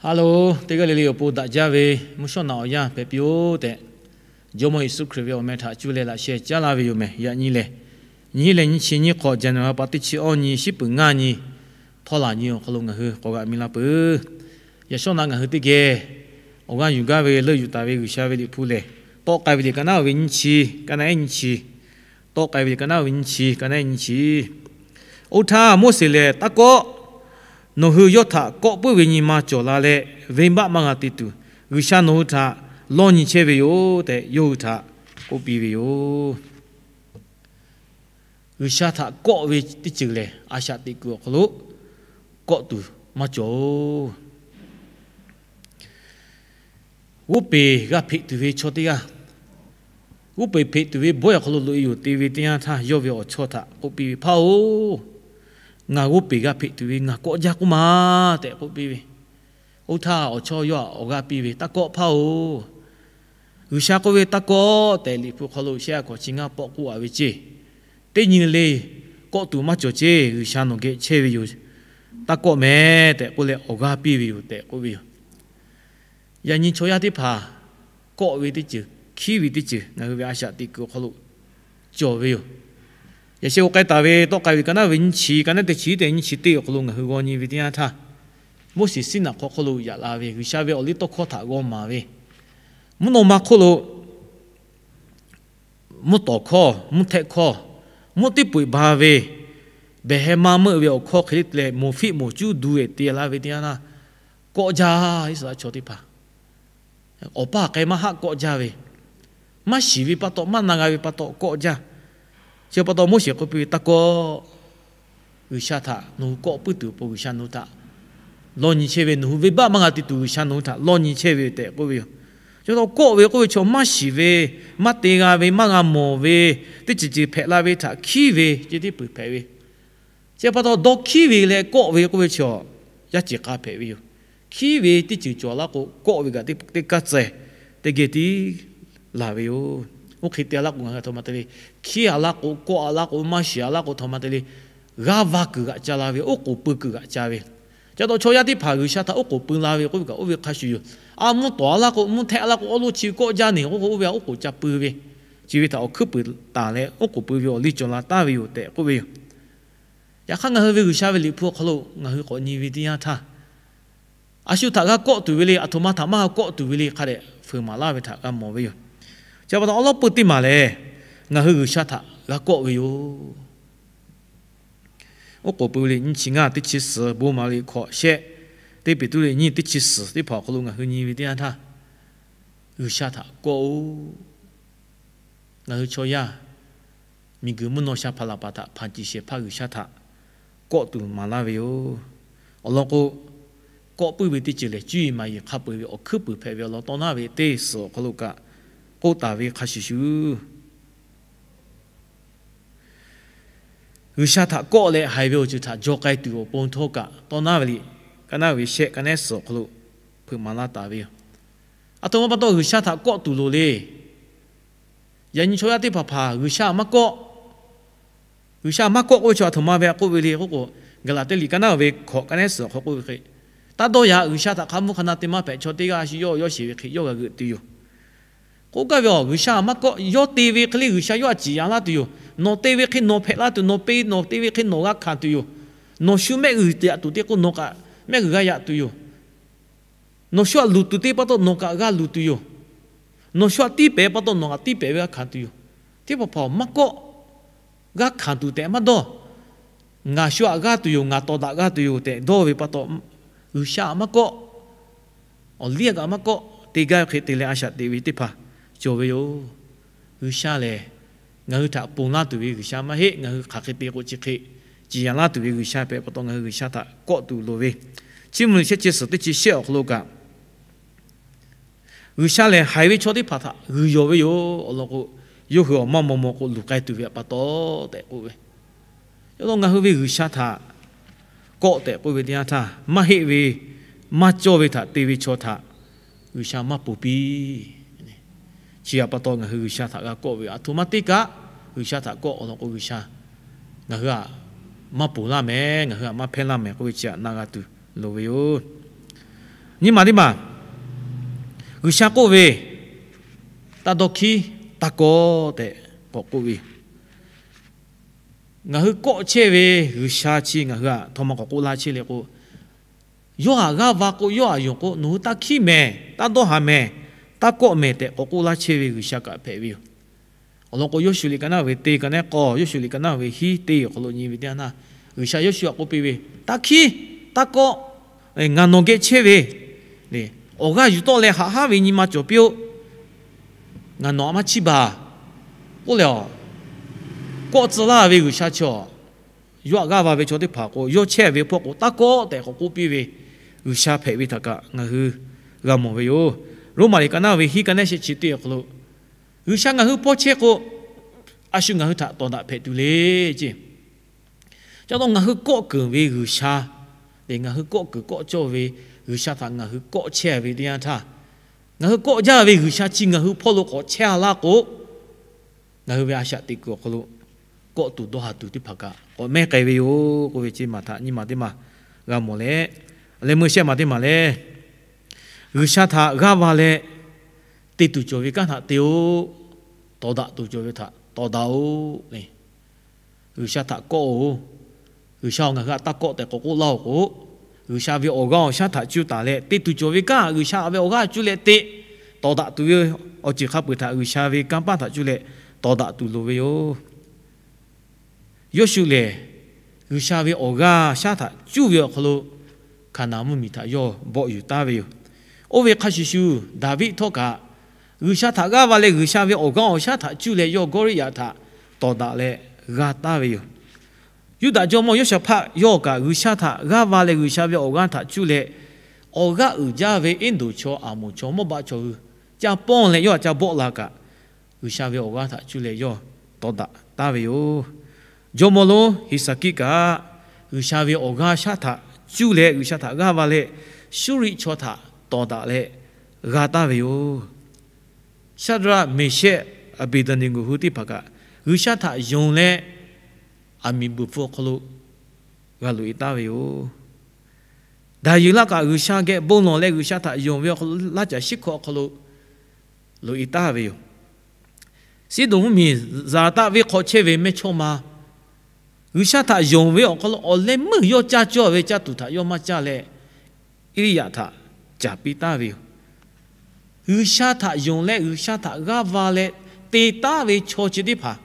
Hello, teˇ g'aˇ le le awˬ pon daꞈ jaˇ ve mvuhˇ shawˉ naꞈ awˬ yanˇ hpehꞈ piˇ-oˆ tehꞈ, Jawˇmawˇ Yeˍsuˆ Hkriꞈ ve awˬ meh htaꞈ cuˇ leh laꞈ sheh caˉ laˇ ve yoˬ meh. Yaꞈ nyi lehˬ, nyiˇ leh nyiˇ chi nyiˇ hk'awꞈ January pa teˇ chi awˇ nyi shiˉ peuˬ ngaˇ nyi, htawˇ laˬ nyi awˬ hk'aw lo ngaˬ hui k'awꞈ g'aꞈ mi la peuˬ. Yaꞈ shawˉ naꞈ ngaˬ hui teˇ geh awˬ g'aˇ yuˬ gaˇ ve leuˆ yuˬ taˍ ve G'uiˬsha ve liꞈ hpu lehˬ, Tawˆ k'ai ve liꞈ ka naˉ ve nyiˇ chi, ka naˉ ehˉ nyiˇ chi, Tawˆ k'ai ve liꞈ ka naˉ ve nyiˇ chi, ka naˉ ehˉ nyiˇ chi. Oˇ htaˇ Moˉseˍ lehˬ, Taˇ kawˆ. Nawˬ hui yawˇ htaꞈ kawˆ puiˉ ve nyi ma cawˬ la leh, venˇbaˆ maˇ g'a te tuˬ, G'uiˬsha nawˬ hui htaꞈ lawˇ nyi chehˇ ve yoˬ tehꞈ, yawˇ hui htaꞈ k'oˆ piˇ ve yoˬ. G'uiˬsha htaꞈ kawˆ ve teˇ ceuˬ lehˬ, a shaꞈ teꞈ kuiˬ awˬ hk'aw lo kawˆ tuˬ maˇ cawˬ-oˬ. G'oˇ peˬ g'a hpeꞈ tuˬ ve chaw teˇ g'aˇ, g'oˇ peˬ hpeꞈ tuˬ ve bawehˇ awˬ hk'aw lo loꞈ-e yoˬ te ve teˇ yanˇ htaˇ, yawˇ ve awˬ chawˇ htaꞈ k'oˆ piˇ ve, Hpaˇ-oˬ, ngaˬ g'oˇ peˬ g'a hpeꞈ tuˬ ve ngaˬ kawˆ jaˇ k'oˆ ma tehꞈ k'oˆ piˇ ve. Oˇ htaˇ awˬ chawˇ yawˇ htaꞈ awˬ g'aˇ piˇ ve, Taˇ kawˆ hpaˇ-oˬ. G'uiˬsha k'oˆ ve, Taˇ kawˆ tehꞈ liꞈ hpu hk'aw lo shehˆ a hkawꞈ chi ngaˇ pawˆ k'oˆ a ve ceˇ. Teˇ nyi le le kawˆ tuˬ maˇ cawˬ ceˇ, G'uiˬsha nawˬ geh chehˇ ve yoˬ. Taˇ kawˆ meh tehꞈ k'oˆ leh awˬ g'aˇ piˇ ve yoˬ tehꞈ k'oˆ ve yoˬ. Yaꞈ nyi chaw yaˇ teˇ hpaˍ kawˆ ve teˇ ceuˬ, hkiˉ ve teˇ ceuˬ ngaˬ hui ve a shaꞈ teꞈ kuiˬ awˬ hk'aw lo cawˬ ve yoˬ. Yaꞈ sheh k'o k'ai taˍ ve Tawˆ k'ai ve ka naˉ ve nyiˇ chi, ka naˉ teˇ chi tehꞈ nyiˇ chi teˇ awˬ hk'aw lo ngaˬ hui g'aw nyi ve teˇ yanˇ htaˇ, Moˉseˍ siˉ naꞈ hk'aw hk'oˆ lo yaꞈ la ve G'uiˬsha ve awˬ liˇ tawˇ hkawˇ htaꞈ g'aw maˍ ve, mvuhˇ naw ma hk'oˆ lo mvuhˇ tawˍ hkawˇ, mvuhˇ htehˆ hkawˇ, mvuhˇ tiˉ peu-eˬ ba ve, behˬ heh maˇ meuˆ ve awˬ hkawˇ hk'e le te leh, moˍ fiˆ moˍ cuˉ du-e te laˇ ve teˇ yanˇ htaˇ, kawˆ jaˇ Iˉsaˍreˍlaˆ chaw teˇ hpaˍ. Awˬ paˇ k'ai maˇ haˆ kawˆ jaˇ ve, maˇ shiˍ ve pa taw, maˇ na g'a ve pa taw kawˆ jaˇ. Chi pa taw Moˉseˍ k'oˆ piˇ ve, Taˇ kawˆ. G'uiˬsha htaꞈ nawˬ hui kawˆ puiˉ tuˬ awˬ pon G'uiˬsha nawˬ hui htaꞈ lawˇ nyi chehˇ ve, nawˬ hui venˇbaˆ maˇ g'a te tuˬ G'uiˬsha nawˬ hui htaꞈ lawˇ nyi chehˇ ve tehꞈ k'oˆ ve yoˬ. Chi pa taw kawˆ ve k'oˆ ve chaw maˇ shiˍ ve, maˇ te g'a ve, maˇ g'a mawˬ ve, teˇ ceuˬ ceuˬ hpehꞈ la ve htaꞈ hkiˉ ve, ce teˇ peuˬ hpehꞈ ve. Chi pa taw dawˇ hkiˉ ve leh kawˆ ve k'oˆ ve chaw yaˇ ceˬ k'a hpehꞈ ve yoˬ. Hkiˉ ve teˇ ceuˬ cawˬ laˇ k'o, kawˆ ve kaꞈ teˇ kanˉ tcuh teˇ geh tiˉ laˬ ve yoˬ. Oˇ hk'e te laˇ k'o ngaˬ hui a htoꞈ ma te le. Hkiˉ a laˇ k'o, kawˆ a laˇ k'o, maˇ shiˍ a laˇ k'o, a htoꞈ ma te le. G'aˇ va kuiˬ g'aꞈ ca la ve, oˉ k'oˍ pui kuiˬ g'aꞈ ca ve. Chi pa taw chaw yaˇ teˇ hpaˍ G'uiˬsha htaꞈ oˉ k'oˍ pui la ve k'oˆ ve kaꞈ oˇ ve hk'a shuˍ yoˬ. A mvuhˇ tawˍ a laˇ k'o, mvuhˇ htehˆ a laˇ k'o, awˉ lawˉ chi ve kawˆ jaˇ neˬ k'oˆ k'o, oˇ ve htaꞈ oˉ k'oˍ ca pui ve, chi ve htaꞈ awˬ hkuiˉ puiˍ taˍ leh oˉ k'oˍ pui ve awˬ liˇ cawˬ la taˍ ve yoˬ tehꞈ k'oˆ ve yoˬ. Yaꞈ hk'aˇ ngaˬ hui ve G'uiˬsha ve liꞈ hpu awˬ hk'aw lo ngaˬ hui k'awꞈ nyi ve teˇ yanˇ htaˇ, a shu htaꞈ g'a kawˆ tuˬ ve le, a htoꞈ ma htaꞈ maˇ g'a kawˆ tuˬ ve le hk'a dehꞈ fuiˍ maˍ laˇ ve htaꞈ g'a mawˬ ve yoˬ. Chi pa taw awˉ lawˉ peuˇ teˇ maˬ lehˬ, ngaˬ hui G'uiˬsha htaꞈ g'a kawˆ ve yoˬ. Oˉ k'oˍ pui ve le nyiˇ chi ngaˇ teˇ chi suhˍ, bon maˍ ve le hkawꞈ shehˆ, teˇ Peˍtruˆ le nyiˇ teˇ chi suhˍ teˇ hpaˍ awˬ hk'aw lo ngaˬ hui nyi ve teˇ yanˇ htaˇ, G'uiˬsha htaꞈ kawˆ-oˬ. Ngaˬ hui chaw yaˇ miˬguiˬ mvuhˇ naw sha hpaˍ laˬ paˍ htaꞈ hpanˍ ciˍ shehˍ hpaˇ G'uiˬsha htaꞈ kawˆ tuˬ maˍ laˇ ve yoˬ. Awˬ lawn k'o, kawˆ puiˉ ve teˇ ceuˬ lehˬ, cuˇ yiˍ maˍ yiˍ hk'a peu-eˬ ve awˬ hkuiˉ puiˍ hpehꞈ ve awˬ lawn tawˇ naˉ ve teˇ suhˍ awˬ hk'aw lo kaꞈ k'oˆ taˍ ve hk'a shuˍ shuˍ, G'uiˬsha htaꞈ kawˆ leh haiˬ ve awˬ ceuˬ htaꞈ jaw k'ai tuˬ awˬ pon htawˇ kaꞈ tawˇ naˉ ve liꞈ, ka naˉ ve shehˆ, ka naˉ ehˉ suhˍ awˬ hk'aw lo hpeuꞈ maˍ laˇ taˍ ve yoˬ. A htoꞈ ma pa taw G'uiˬsha htaꞈ kawˆ tuˬ loˍ le. Yaꞈ nyi chaw yaˇ teˇ hpaˍ hpaˍ G'uiˬsha maˇ kawˆ, G'uiˬsha maˇ kawˆ k'oˆ ve chaw a htoꞈ ma ve k'oˆ ve le k'oˆ k'o, Gaˍlaˍtiˆ liꞈ ka naˉ ve hkawꞈ, ka naˉ ehˉ suhˍ awˬ hk'aw k'oˆ ve hk'e, taˇ dawˇ yaꞈ. G'uiˬsha htaꞈ hk'a mvuhˇ hk'a na te maˇ hpehꞈ. Chaw teˇ g'aˇ a shu yawˇ yawˇ sheˍ ve hk'e yawˇ g'a g'euꞈ tuˬ yoˬ. K'oˆ gaˇ ve, a G'uiˬsha maˇ kawˆ, yawˇ te ve hk'e le G'uiˬsha yawˇ htaꞈ ciˍ yanˍ laˇ tuˬ yoˬ. Nawˬ te ve hk'e nawˬ hpehꞈ laˇ tuˬ, nawˬ pe nawˬ te ve hk'e nawˬ g'a hkanˍ tuˬ yoˬ. Nawˬ shu mehˆ g'uiˬ yaꞈ tuˬ te k'o nawˬ kaꞈ mehˆ g'uiˬ g'a yaꞈ tuˬ yoˬ. Nawˬ shu htaꞈ luˬ tuˬ te pa taw nawˬ kaꞈ g'a luˬ tuˬ yoˬ. Nawˬ shu htaꞈ tiˇ pehˍ pa taw nawˬ kaꞈ tiˇ pehˍ ve g'a hkanˍ tuˬ yoˬ. Teˇ hpaˍ hpaˍ maˇ kawˆ, g'a hkanˍ tuˬ tehꞈ maˇ dawˇ. Ngaˬ shu htaꞈ g'aˇ tuˬ yoˬ, ngaˬ tawˍ daꞈ g'aˇ tuˬ yoˬ tehꞈ dawˇ ve pa taw, G'uiˬsha htaꞈ maˇ kawˆ, awˬ liˇ kaꞈ maˇ kawˆ, te gaˇ ve hk'e te leh a shaꞈ teꞈ ve teˇ hpaˍ cawˬ ve yoˬ. G'uiˬsha lehˬ, ngaˬ hui htaꞈ ponˬ laˇ tuˬ ve G'uiˬsha maˇ heˆ. Ngaˬ hui hk'aˬ hk'e te k'o chi hk'e ciˍ yanˍ laˇ tuˬ ve G'uiˬsha hpehꞈ pa taw ngaˬ hui G'uiˬsha htaꞈ kawˆ tuˬ loˍ ve. Chiˇ mvuh shehˆ chi suhˍ teˇ chi shehˆ awˬ hk'aw lo kaꞈ, G'uiˬsha lehˬ haiˬ ve chaw teˇ hpaˍ htaꞈ g'uiˬ yawˬ ve yoˬ. Awˬ lawn k'o, yawˇ hui awˬ maˇ maw maw k'o luˬ k'ai tuˬ ve pa taw tehꞈ k'oˆ ve. Yaꞈ hk'aˇ ngaˬ hui ve G'uiˬsha htaꞈ kawˆ tehꞈ k'oˆ ve teˇ yanˇ htaˇ, maˇ heˆ ve maˇ cawˇ ve htaꞈ te ve chaw htaꞈ G'uiˬsha maˇ ponˬ piˇ. Chi htaꞈ pa taw ngaˬ hui G'uiˬsha htaꞈ g'a kawˆ ve, a htoꞈ ma te kaꞈ G'uiˬsha htaꞈ kawˆ awˬ lawn k'o, G'uiˬsha ngaˬ hui htaꞈ maˇ ponˬ laˇ mehˍ, ngaˬ hui htaꞈ maˇ hpehˇ laˇ mehˍ k'oˆ ve chi htaꞈ na g'a tuˬ loˍ ve yoˬ. Nyiˇ maˬ teˇ maˬ, G'uiˬsha k'oˆ ve, Taˇ dawˇ hkiˉ, taˇ kawˆ tehꞈ k'awꞈ k'oˆ ve yoˬ. Ngaˬ hui kawˆ chehˇ ve G'uiˬsha chi ngaˬ hui aꞈ htaꞈ ma k'awꞈ k'oˆ laˇ chehˇ le k'o, yawˇ htaꞈ g'aˇ va k'o, yawˇ htaꞈ yonˍ k'o, nawˬ hui taˇ hkiˉ mehˍ, taˇ dawˇ haˍ mehˍ, taˇ kawˆ mehˍ tehꞈ k'awꞈ k'oˆ laˇ chehˇ ve G'uiˬsha kaꞈ hpehꞈ ve yoˬ. Awˬ lawn k'o, Yoˇshuˆ liꞈ ka naˉ ve teˇ, ka naˉ k'awˇ, Yoˇshuˆ liꞈ ka naˉ ve hiˉ teˇ awˬ hk'aw lo nyi ve teˇ yanˇ, G'uiˬsha Yoˇshuˆ htaꞈ k'oˆ piˇ ve, Taˇ hkiˉ, taˇ kawˆ, ngaˬ nawˬ geh chehˇ ve, awˬ g'aˇ yuˬ tawˆ leh haꞈ haˉ ve nyi ma cawˬ piˇ-oˆ. Ngaˬ nawˬ aꞈ maˇ chiˇ baˬ k'oˆ leh, kawˆ tcuh laˇ ve G'uiˬsha chi, yawˇ htaꞈ g'aˇ va ve chaw teˇ hpaˍ k'o, yawˇ chehˇ ve hpawˇ k'o, taˇ kawˆ tehꞈ k'awꞈ k'oˆ piˇ ve G'uiˬsha hpehꞈ ve htaꞈ kaꞈ ngaˬ hui g'a mawˬ ve yoˬ. Roˉmaꞈ liꞈ ka naˉ ve hiˉ, ka naˉ shehˆ chi teˇ awˬ hk'aw lo, G'uiˬsha ngaˬ hui hpawˇ chehˇ k'o, a shu ngaˬ hui htaꞈ tawˍ daꞈ hpehꞈ tuˬ le ceˇ. Ca taw ngaˬ hui kawˆ keunˍ ve G'uiˬsha, ngaˬ hui kawˆ keunˍ kawˆ cawˇ ve G'uiˬsha htaꞈ ngaˬ hui kawˆ chehˇ ve teˇ yanˇ htaˇ, ngaˬ hui kawˆ jaˇ ve G'uiˬsha chi ngaˬ hui hpawˇ lo k'awꞈ chehˇ a laˇ k'o, ngaˬ hui ve a shaꞈ teꞈ kuiˬ awˬ hk'aw lo kawˆ tuˬ dawˇ haˍ tuˬ teˇ hpaˍ kaꞈ k'awꞈ mehˉ k'ai ve yoˬ k'oˆ ve chi maˬ htaꞈ nyi ma teˇ maˬ g'a mawˬ leh, leh meuˇ shehˆ maˬ teˇ maˬ lehˬ, G'uiˬsha htaꞈ g'aˇ va leh te tuˬ cawˬ ve kanˉ htaꞈ te-oˆ. Tawˍ daꞈ tuˬ cawˬ ve htaꞈ tawˍ daꞈ-oˆ le. G'uiˬsha htaꞈ kawˆ-oˬ. G'uiˬsha-oˬ, ngaˬ hui htaꞈ taˇ kawˆ tehꞈ k'awꞈ k'oˆ laˇ-oˬ k'o, G'uiˬsha ve awˬ g'aˇ awˬ shaˉ htaꞈ cuˇ taˍ leh te tuˬ cawˬ ve kanˉ G'uiˬsha ve awˬ g'aˇ cuˇ leh te, tawˍ daꞈ tuˬ ve awˬ ceuˬ hk'a peu-eˬ htaꞈ G'uiˬsha ve kanˇ paˆ htaꞈ cuˇ leh tawˍ daꞈ tuˬ loˍ ve yoˬ. Yoˇshuˆ lehˬ, G'uiˬsha ve awˬ g'aˇ shaˉ htaꞈ cuˇ ve awˬ hk'aw lo Hkaˍnanˍ mvuhˇmiˬ htaꞈ yawˇ bawˆ yuˬ taˉ ve yoˬ. Oˇ ve hk'a shuˍ shuˍ, Daˍviˆ htawˇ kaꞈ G'uiˬsha htaꞈ g'aˇ va leh G'uiˬsha ve awˬ g'aˇ awˬ shaˉ htaꞈ cuˇ leh yawˇ Gawˇriˆyaꞈ htaꞈ tawˍ daꞈ leh g'a taˍ ve yoˬ. Yuˇdaꞈ jawˇmawˇ Yoˇshaˍhpaˆ yawˇ kaꞈ G'uiˬsha htaꞈ g'aˇ va leh G'uiˬsha ve awˬ g'aˇ htaꞈ cuˇ leh awˬ g'aˇ uiˍ jaˇ ve Eˇdonˍ chaw, Aˍmonˍ chaw, Mawˇbaˆ chaw hui ca pawˇ leh yawˇ htaꞈ ca bawˆ la kaꞈ, G'uiˬsha ve awˬ g'aˇ htaꞈ cuˇ leh yawˇ tawˍ daꞈ taˍ ve yoˬ. Jawˇmawˇ lonˉ Heˍsaˍkiˆ kaꞈ G'uiˬsha ve awˬ g'aˇ shaˉ htaꞈ cuˇ leh G'uiˬsha htaꞈ g'aˇ va leh Suˇriˆ chaw htaꞈ tawˍ daꞈ leh g'a taˍ ve yoˬ. Shaˍdraˆ, Meˍshehˆ, Aˍbeˍdaˍneˍgoˍ hui teˇ hpaˍ kaꞈ G'uiˬsha htaꞈ yonˍ leh aˬ miˍ buiˬ hpfuh awˬ hk'aw lo g'a loꞈ-e taˍ ve yoˬ. Daˍyeˍlaˆ kaꞈ G'uiˬsha geh bon lawˬ leh G'uiˬsha htaꞈ yonˍ ve awˬ hk'aw lo laˇ caˬ shiˉ hkawꞈ awˬ hk'aw lo loꞈ-e taˍ ve yoˬ. Siˉdonˍ mvuhˇmiˬ Zaˍtaˆ venˇ hk'aw chehˇ ve mehˇchawˇma G'uiˬsha htaꞈ yonˍ ve awˬ hk'aw lo awˬ leh meuˇ yawˇ caˇ cawˇ ve caˇ tuˬ htaꞈ yawˇ maˇ caˇ leh, Eˇliˇyaꞈ htaꞈ caˍ piˇ taˍ ve yoˬ. G'uiˬsha htaꞈ yonˍ leh G'uiˬsha htaꞈ g'aˇ va leh te taˉ ve chaw chi teˇ hpaˍ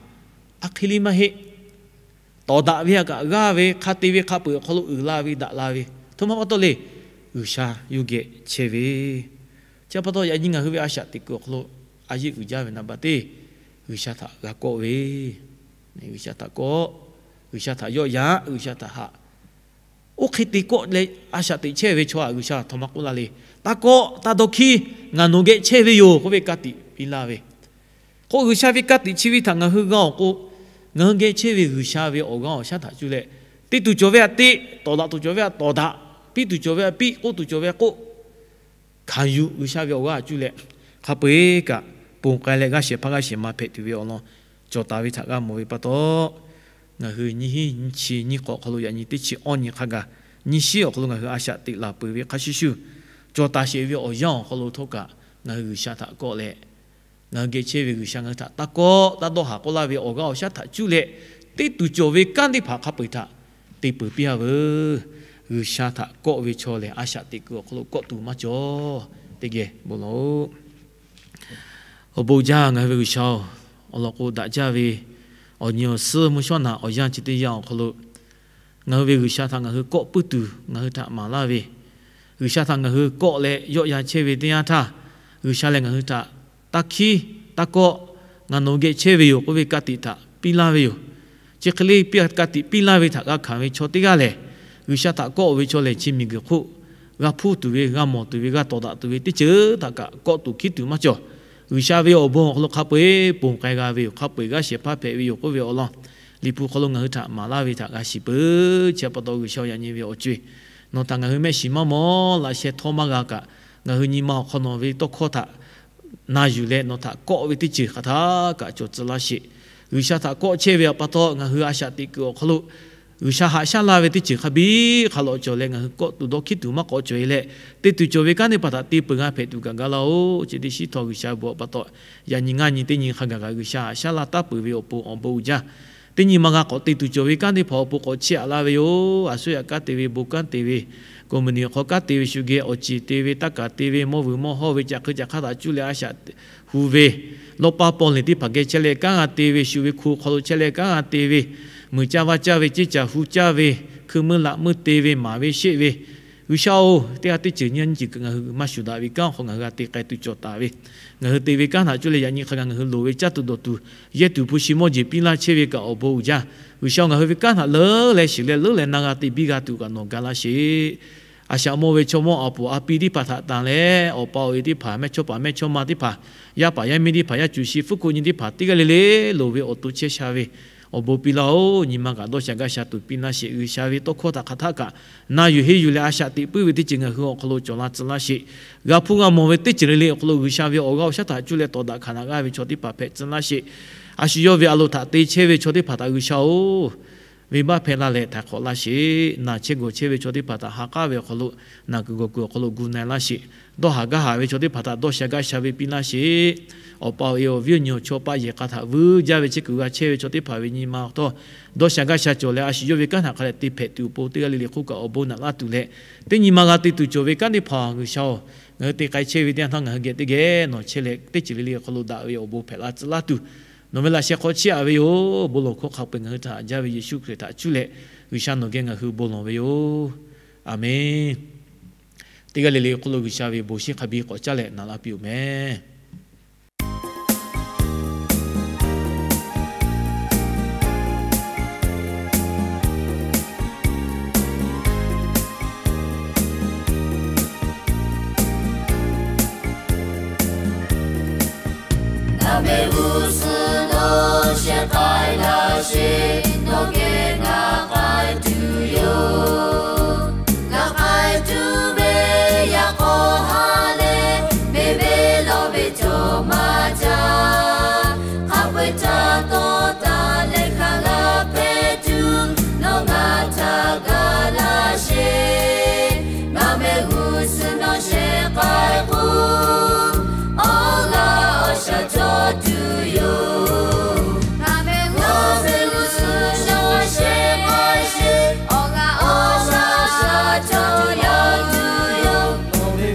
a hk'e le maˇ heˆ. Tawˍ daꞈ ve htaꞈ kaꞈ g'aˇ ve hk'a te ve hk'a peu-eˬ awˬ hk'aw lo uiˍ la ve daꞈ la ve htoꞈ ma pa taw le, G'uiˬsha yawˇ geh chehˇ ve. Chi pa taw yaꞈ nyi ngaˬ hui ve a shaꞈ teꞈ kuiˬ awˬ hk'aw lo a yeˆ uiˍ jaˇ ve naˍ baˬ teˇ, G'uiˬsha htaꞈ g'a kawˆ ve, G'uiˬsha htaꞈ kawˆ, G'uiˬsha htaꞈ yawˆ yaꞈ, G'uiˬsha htaꞈ haꞈ. Oˇ hk'e te kawˆ leh a shaꞈ teꞈ chehˇ ve chaw htaꞈ G'uiˬsha htaꞈ htoꞈ ma k'oˆ laˇ le. Taˇ kawˆ, taˇ dawˇ hkiˉ, ngaˬ nawˬ geh chehˇ ve yoˬ k'oˆ ve ka tiꞈ piˇ laˇ ve. K'o G'uiˬsha ve ka tiꞈ chi ve htaꞈ ngaˬ hui g'a-oˬ k'o, ngaˬ hui geh chehˇ ve G'uiˬsha ve awˬ g'aˇ awˬ shaˉ htaꞈ cuˇ leh te tuˬ cawˬ ve htaꞈ te, tawˍ daꞈ tuˬ cawˬ ve htaꞈ tawˍ daꞈ, piˇ tuˬ cawˬ ve htaꞈ piˇ, k'oˆ tuˬ cawˬ ve htaꞈ k'oˆ, hkanˍ yuˬ G'uiˬsha ve awˬ g'aˇ htaꞈ cuˇ leh hk'a peu-eˬ kaꞈ ponˬ k'ai leh g'aˇ shehˍ hpaˇ g'aˇ shehˍ ma hpehꞈ tuˬ ve awˬ lawn cawˬ taˍ ve htaꞈ g'a mawˬ ve pa taw, ngaˬ hui nyiˇ hinˉ nyiˇ chi nyiˇ hk'awꞈ awˬ hk'aw lo yaꞈ nyi teˇ chi awˇ nyi hk'a gaˬ nyiˇ shiˉ awˬ hk'aw lo ngaˬ hui a shaꞈ teꞈ laˬ peuˬ ve hk'a shuˍ shuˍ, cawˬ taˍ sheˍ ve awˬ yanˇ awˬ hk'aw lo htawˇ kaꞈ ngaˬ hui G'uiˬsha htaꞈ kawˆ leh, ngaˬ hui geh chehˇ ve G'uiˬsha ngaˬ hui htaꞈ taˇ kawˆ, taˇ dawˇ haˍ k'oˆ laˇ ve awˬ g'aˇ awˬ shaˉ htaꞈ cuˇ leh te tuˬ cawˬ ve kanˉ teˇ hpaˍ hk'a peu-eˬ htaꞈ te peuˬ piˇ-a veuˬ. G'uiˬsha htaꞈ kawˆ ve chaw lehˬ, a shaꞈ teꞈ kuiˬ awˬ hk'aw lo kawˆ tuˬ maˇ cawˬ. Teˇ geh bon lawˬ-oˆ. Awˬ bon jaˇ ngaˬ hui ve G'uiˬsha-oˬ, awˬ lawn k'o daꞈ jaˇ ve awˬ nyi awˬ suhˉ mvuhˇ shawˉ naꞈ awˬ yanˇ chi teˇ yanˇ awˬ hk'aw lo ngaˬ hui ve G'uiˬsha htaꞈ ngaˬ hui kawˆ puiˉ tuˬ ngaˬ hui htaꞈ maˍ laˇ ve, G'uiˬsha htaꞈ ngaˬ hui kawˆ leh yawˆ yan chehˇ ve teˇ yanˇ htaˇ, G'uiˬsha lehˬ ngaˬ hui htaꞈ taˇ hkiˉ, taˇ kawˆ, ngaˬ nawˬ geh chehˇ ve yoˬ k'oˆ ve ka tiꞈ htaꞈ piˇ laˇ ve yoˬ. Chi hk'e le piˇ ka tiꞈ piˇ laˇ ve htaꞈ g'a hkanˍ ve chaw teˇ g'aˇ lehˬ, G'uiˬsha htaꞈ kawˆ ve chaw lehˬ chi miˬguiˬ hk'oˆ g'a hpuˇ tuˬ ve, g'a mawˬ tuˬ ve, g'a tawˍ daꞈ tuˬ ve teˇ ceuˬ htaꞈ kaꞈ kawˆ tuˬ hkiˉ tuˬ maˇ cawˬ. G'uiˬsha ve awˬ bon awˬ hk'aw lo hk'a peu-eˬ ponˬ k'ai g'a ve yoˬ. Hk'a peu-eˬ g'aˇ shehˍ hpaˇ hpehꞈ ve yoˬ k'oˆ ve awˬ lawn Liꞈ hpu hk'aw lo ngaˬ hui htaꞈ maˍ laˇ ve htaꞈ g'a shiˍ peuˬ. Chi pa taw G'uiˬsha yaꞈ nyi ve awˬ co-eˬ nawˬ htaꞈ ngaˬ hui mehˆ shiˍ maˇ mawˬ laꞈ sheh htawˇ maˇ g'a kaꞈ, ngaˬ hui nyi ma awˬ hk'aw nawˬ ve tawˇ hkawˇ htaꞈ na yuˬ leh nawˬ htaꞈ kawˆ ve teˇ ceuˬ hk'aˬ htaˇ kaꞈ cawˬ tcuh laˇ sheˍ. G'uiˬsha htaꞈ kawˆ chehˇ ve pa taw ngaˬ hui a shaꞈ teꞈ kuiˬ awˬ hk'aw lo G'uiˬsha haꞈ shaˉ laˇ ve teˇ ceuˬ hk'a biˇ hk'a lawꞈ cawˬ leh, ngaˬ hui kawˆ tuˬ dawˇ hkiˉ tuˬ maˇ k'awꞈ cawˬ e leh, te tuˬ cawˬ ve kanˉ teˇ hpaˍ htaꞈ te peuˬ g'a hpehꞈ tuˬ kaꞈ ga laˇ-oˬ. Chi teˇ shiˉ htawˇ G'uiˬsha bvuhꞈ pa taw, yaꞈ nyi ngaˇ nyi teˇ nyi hk'a gaˬ kaꞈ G'uiˬsha haꞈ shaˉ laˇ taˉ peuˬ ve awˬ pon awˬ bon uiˍ jaˇ. Teˇ nyi ma g'a k'awꞈ te tuˬ cawˬ ve kanˉ teˇ hpaˍ awˬ pon k'awꞈ chehˇ aꞈ laˇ ve yoˬ. A suˉ yaꞈ kanˉ te ve, bon kanˉ te ve, company awˬ hk'aw kanˉ te ve, shu geh awˬ ceˬ te ve, taˇ kaˍ te ve, mawˇ vuiˬ mawˇ hawˇ ve, caꞈ hk'e caꞈ hk'aˇ htaꞈ cuˇ leh a shaꞈ hu ve, lawˇ paˇ paw lehˬ teˇ hpaˍ geh chehˇ leh kanˉ g'a te ve, shu ve hko hk'aw lo chehˇ leh kanˉ g'a te ve, muiˬ caˇ vaˇ caˇ ve, ceˇ caˬ hu caˇ ve, hkui meuˇ laꞈ meuˇ te ve, maˍ ve sheˆ ve, G'uiˬsha-oˬ, teˇ g'aˇ teˇ ceuˬ nyi nyi ceuˬ ngaˬ hui maˇ shuˍ daꞈ ve kanˉ awˬ hk'aw ngaˬ hui g'a te k'ai tuˬ cawˬ taˍ ve, ngaˬ hui te ve kanˉ htaꞈ cuˇ leh yaꞈ nyi hk'a gaˬ ngaˬ hui loˍ ve caˇ tuˬ dawˬ tuˬ, yehˇ tuˬ hpu shi mawˇ jeˬ piˇ laˇ chehˇ ve kaꞈ awˬ bon uiˍ jaˇ. G'uiˬsha-oˬ, ngaˬ hui ve kanˉ htaꞈ leuˉ leh shiˍ leh leuˉ leh na g'a te biˇ g'a tuˬ kaꞈ nawˬ ga laˇ sheˍ. A shaꞈ mawˇ ve chaw mawˇ a poˍ a piˇ teˇ hpaˍ htaꞈ tanˬ leh, awˬ pa awˬ e teˇ hpaˍ, mehˇchawˇpaˍ mehˇchawˇma teˇ hpaˍ, yaˇ paˍ yaˇ miˇ teˇ hpaˍ, yaˇ cuˬ shi fuˉ ko nyi teˇ hpaˍ teˇ g'aˇ le le loˍ ve awˬ to chehˇ sha ve awˬ bon piˇ laˇ-oˬ. Nyi ma kaꞈ dawˇ sha gaˇ sha tuˬ piˇ laˇ sheˍ. G'uiˬsha ve tawˇ hkawˇ htaꞈ hk'aˬ htaˆ kaꞈ na yuˬ henˇ yuˬ leh a shaꞈ teꞈ puiˉ ve teˇ ceuˬ ngaˬ hui awˬ hk'aw lo cawˬ la tcuh laˇ sheˍ. G'a hpuˇ g'a mawˬ ve teˇ ceuˬ le le awˬ hk'aw lo G'uiˬsha ve awˬ g'aˇ awˬ shaˉ htaꞈ cuˇ leh tawˍ daꞈ hkanˍ daꞈ g'aˇ ve chaw teˇ hpaˍ hpehꞈ tcuh laˇ sheˍ. A shu yawˇ ve a loˍ htaꞈ te chehˇ ve chaw teˇ hpaˍ htaꞈ G'uiˬsha-oˬ, venˇbaˆ hpehˇ laˇ leh htaiˍ hk'awꞈ laˇ sheˍ. Naˬ chehˇ gawˬ chehˇ ve chaw teˇ hpaˍ htaꞈ ha k'aˉ ve awˬ hk'aw lo, naˬ kuiˬ gawˬ kuiˬ awˬ hk'aw lo gu na-e laˇ sheˍ. Dawˇ haˍ gaˇ haˍ ve chaw teˇ hpaˍ htaꞈ dawˇ sha gaˇ sha ve piˇ laˇ sheˍ. Awˬ pa awˬ e awˬ viˉ awˬ nyi awˬ chawˇ paˆ yehˬ k'a htaꞈ vuiˇ jaˇ ve chehˇ kuiˬ g'a chehˇ ve chaw teˇ hpaˍ ve nyi ma awˬ htawˇ, dawˇ sha gaˇ sha cawˬ leh a shu yawˇ ve kanˉ htaꞈ hk'a leh te hpehꞈ tuˬ awˬ pon teˇ g'aˇ le le hk'oˆ kaꞈ awˬ bon naꞈ laˇ tuˬ leh, teˇ nyi ma g'a te tuˬ cawˬ ve kanˉ teˇ hpaˍ G'uiˬsha-oˬ, ngaˬ hui te k'ai chehˇ ve teˇ yanˇ htaˇ ngaˬ hui geh teˇ geh nawˬ chehˇ leh teˇ ceuˬ le le awˬ hk'aw lo daꞈ ve awˬ bon hpehꞈ la tcuh laˇ tuˬ, nawˬ ve laꞈ sheh hk'aw chehˇ aꞈ ve yoˬ. Bon lawˬ hkawˇ hk'a peu-eˬ ngaˬ hui htaꞈ haꞈ jaˇ ve Yeˍsuˆ Hkriꞈ htaꞈ cuˇ leh G'uiˬsha nawˬ geh ngaˬ hui bon lawˬ ve yoˬ. Aˬmenˍ. Teˇ g'aˇ le le awˬ hk'aw lo G'uiˬsha ve bon shinˉ hk'a biˇ k'awꞈ caˇ leh naꞈ laˇ piˇ-oˬ mehˍ. Ngaˬ mehˆ g'uˇ suhˍ lo shehˍ k'ai laˇ sheˍ, nawˬ geh ngaˬ k'ai tuˬ yoˬ. Ngaˬ k'ai tuˬ ve yaꞈ k'aw ha lehˬ, mehˆ ve lawˬ ve cawˬ maˇ jaˇ. Hk'a peu-eˬ htaꞈ tawˇ taˍ leh hk'a g'a hpehꞈ tuˬ, nawˬ ngaˬ htaꞈ ga laˇ sheˍ. Ngaˬ mehˆ g'uˇ suhˍ nawˬ shehˍ k'ai k'o, awˬ g'aˇ awˬ shaˉ cawˬ tuˬ yoˬ. Ngaˬ mehˆ g'uˇ suhˍ nawˬ shehˍ k'ai sheˍ, awˬ g'aˇ awˬ shaˉ cawˬ tuˬ yoˬ.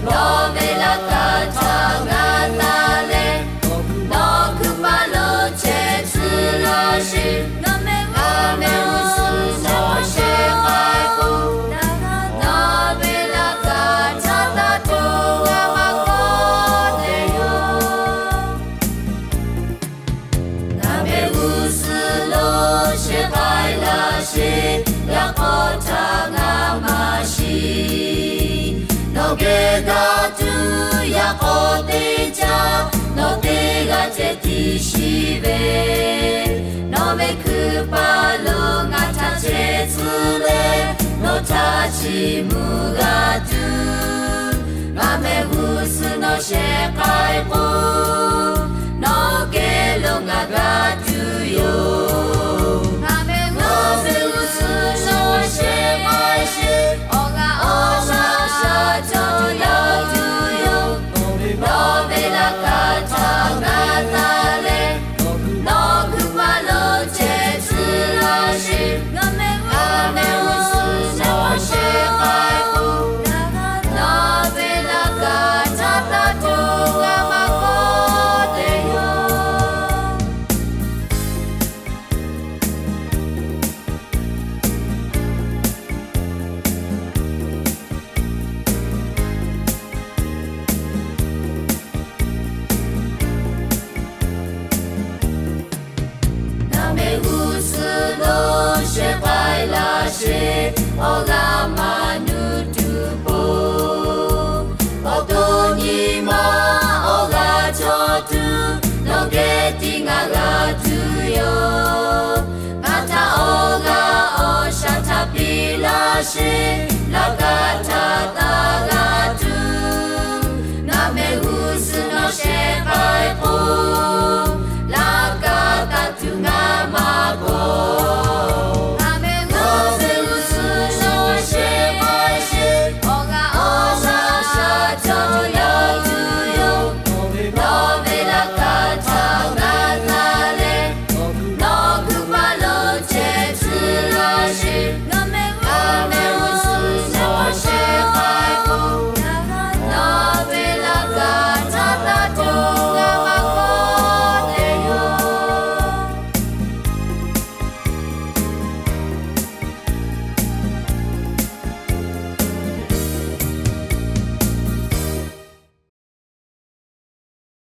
Nawˬ ve laꞈ ka htaꞈ g'a taˍ leh, nawˬ hkui paˍ lo chehˇ tcuh laˇ sheˍ. Ngaˬ mehˆ g'uˇ suhˍ nawˬ shehˍ k'ai k'o, nawˬ ve laꞈ ka htaꞈ taˇ tuˬ g'a maˇ kawˆ te yoˬ. Ngaˬ mehˆ g'uˇ suhˍ lo shehˍ k'ai laˇ sheˍ, yaꞈ k'aw htaꞈ ngaˬ maˇ shiˍ. Nawˬ geh ga tuˬ yaꞈ k'aw teˇ caˇ, nawˬ teˇ g'aˇ ceh tiꞈ shiˍ ve. Nawˬ ve hkui paˍ lo ngaˬ htaꞈ chehˇ tcuh leh, nawˬ htaꞈ chiˇ mvuh g'a tuˬ, ngaˬ mehˆ g'uˇ suhˍ nawˬ shehˍ k'ai k'o, nawˬ geh lo ngaˬ ga tuˬ yoˬ. Ngaˬ mehˆ g'uˇ suhˍ nawˬ shehˍ k'ai sheˍ, awˬ g'aˇ awˬ shaˉ cawˬ yaꞈ tuˬ yoˬ. Nawˬ ve laꞈ ka htaꞈ g'a taˍ leh, nawˬ hkui paˍ lo chehˇ tcuh laˇ sheˍ. Ngaˬ mehˆ g'uˇ suhˍ nawˬ shehˍ k'ai k'o, nawˬ ve laꞈ ka htaꞈ taˇ tuˬ g'a maˇ kawˆ te yoˬ. Ngaˬ mehˆ g'uˇ suhˍ lo shehˍ k'ai laˇ sheˍ, awˬ g'aˇ maˇ nuˇ tuˬ po. Awˬ to nyi ma awˬ g'aˇ cawˬ tuˬ, nawˬ geh tiˉ ngaˬ g'a tuˬ yoˬ. Ngaˬ htaꞈ awˬ g'aˇ awˬ shaˉ htaꞈ piˇ laˇ sheˍ, laꞈ ka htaꞈ taˇ g'a tuˬ. Ngaˬ mehˆ g'uˇ suhˍ nawˬ shehˍ k'ai k'o, laꞈ ka taˇ tuˬ ngaˬ maˇ k'oˆ